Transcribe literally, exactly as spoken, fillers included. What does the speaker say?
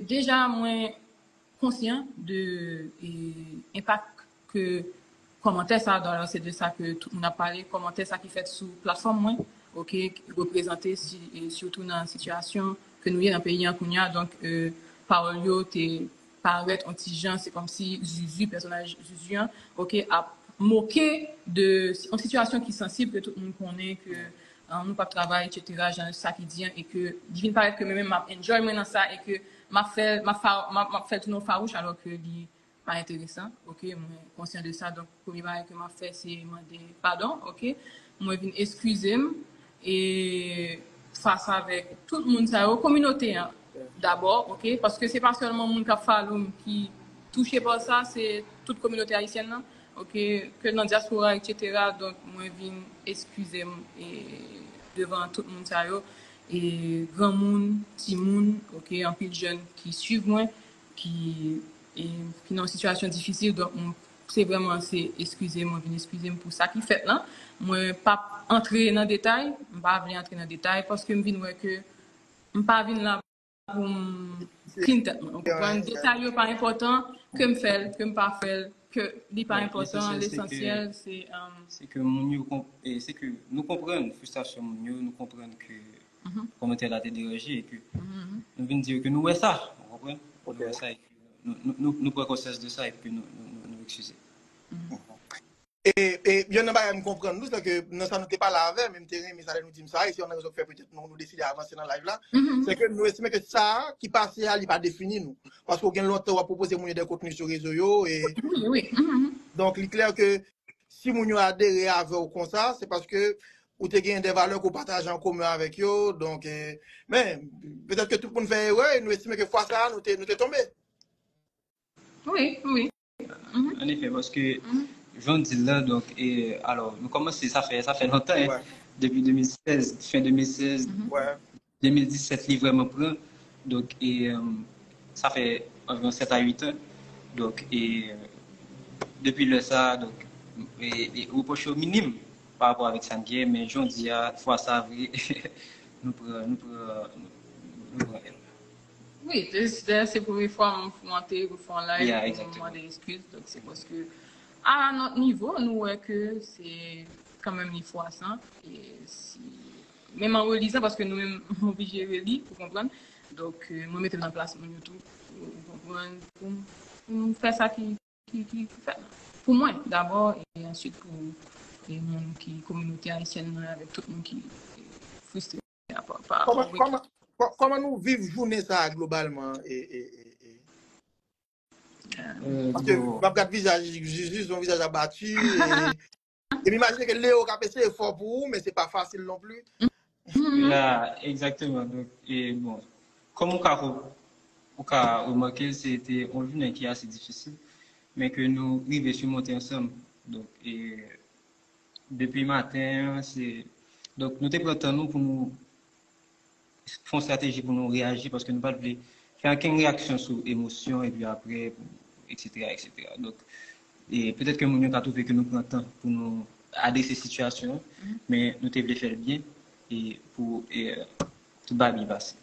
deja, mwen konsyan de e, enpak ke kòmantè sa, d'ailleurs, se de sa ke tout moun ap pale, kòmantè sa ki fèt sou platfòm mwen, oke, ki reprezante si, e sitou nan sitiyasyon ke nou ye nan peyi an kounye a, donk, e, pawòl yo te parèt yon ti jan, se kòmsi Zuzu, pèsonaj Zuzu an, oke, ap moke de yon sitiyasyon ki sansib, ke tout moun konnen ke, e, nou p ap travay, etsetera, jan sa ki di an, e ke li vin parèt ke mwen menm m ap enjoy mwen nan sa, e ke m ap fè, m ap fa-, m ap, m ap fè l tounen fawouch, alò ke li pa enteresan, oke, mwen konsyan de sa, donk premye bagay ke m ap fè, se mande padon, oke, mwen vin eskize m, e fas avèk tout moun sa yo, kominote an dabò, oke, paske se pa sèlman moun k ap follow m ki touche pa sa, se tout kominote ayisyèn nan, oke, ke nan dyaspora, etsetera, donk mwen vin eskize m, e devan tout moun sa yo, e granmoun, timoun, oke, anpil jèn ki swiv mwen, ki, e, ki nan yon sitiyasyon difisil, donk, m, se vrèman, se eskize m, mwen vin eskize m pou sa ki fèt lan. Mwen p ap antre nan detay, m pa vle antre nan detay, paske m vin wè ke m pa vin la pou m clean tèt mwen, ou konprann? Detay yo pa enpòtan, ke m fè l, ke m pa fè l, ke li pa enpòtan, lesansyèl, se, um, se ke moun yo konp-, e, se ke nou konprann fristrasyon moun yo, nou konprann ke kòmantè la te deranje e ke nou vin di yo ke nou wè sa, ou konprann? Nou wè sa e ke nou, nou, nou, nou pran konsyans de sa e ke nou, nou, nou, nou eskize. E, e youn nan bagay m konprann tou, se ke nan sa nou te pale avè m, e m te renmen sa lè nou di m sa, e se youn nan rezon k fè petèt nou, nou deside avanse nan live la, se ke nou estime ke sa ki pase a, li pa defini nou. Paske w gen lontan w ap pwopoze moun yo de kontni sou rezo yo, e donk li klè ke si moun yo adere avè w konsa, se paske ou te genyen de valè ke w pataje an komen avèk yo. Donk, e, men, petèt ke tout moun fè erè, e nou estime ke fwa sa a, nou te, nou te tonbe. Wi, wi. An efè, paske, jan w di l la, donk, e, alò, nou kòmanse, sa fè, sa fè lontan, en, depi de mil sèz, fen de mil sèz, de mil disèt, li vrèman pran. Donk, e, sa fè anviwon sèt a uit an. Donk, e, depi lè sa a, donk, e, e, repwòch yo minim pa rapò avèk sa n gen, men jan w di a, fwa sa a vre, nou pran, nou pran, nou pran èl. Wi, dayè se premye fwa m monte pou fè yon live pou m mande eskiz. Donk se paske a nòt nivo, nou wè ke se kanmenm li fwasan. E si, menm an relizan, paske nou menm, m oblije reli pou konprann. Donk, mwen mete m nan plas moun yo tou, ou konprann, pou m, pou m fè sa ki, ki, ki, ki fèt la. Pou mwen, dabò, e answit pou e moun ki, kominote ayisyèn nan, avèk tout moun ki e, fristre. Kòman nou viv jounen sa a globalman? E, e, e, e. Paske m ap gad vizaj Zuzu, se yon vizaj abati. E, e m imajine ke Leo k ap eseye fò pou ou, men se pa fasil non pli. Ya, egzakteman. Donk, e, bon, kòm ou ka, ou ka remake, se te yon jounen ki ase difisil, men ke nou rive simonte ansanm. Donk, e, depi maten an, se, donk, nou te pran tan nou pou nou fè yon estrateji pou nou reyaji, paske nou pa t vle fè okenn reyaksyon sou emosyon, epi apre, etsetera, etsetera. Donk, e petèt ke moun yo ka twouve ke nou pran tan pou nou adrese sitiyasyon an, men nou te vle fè l byen, e pou, e, tout bagay byen pase.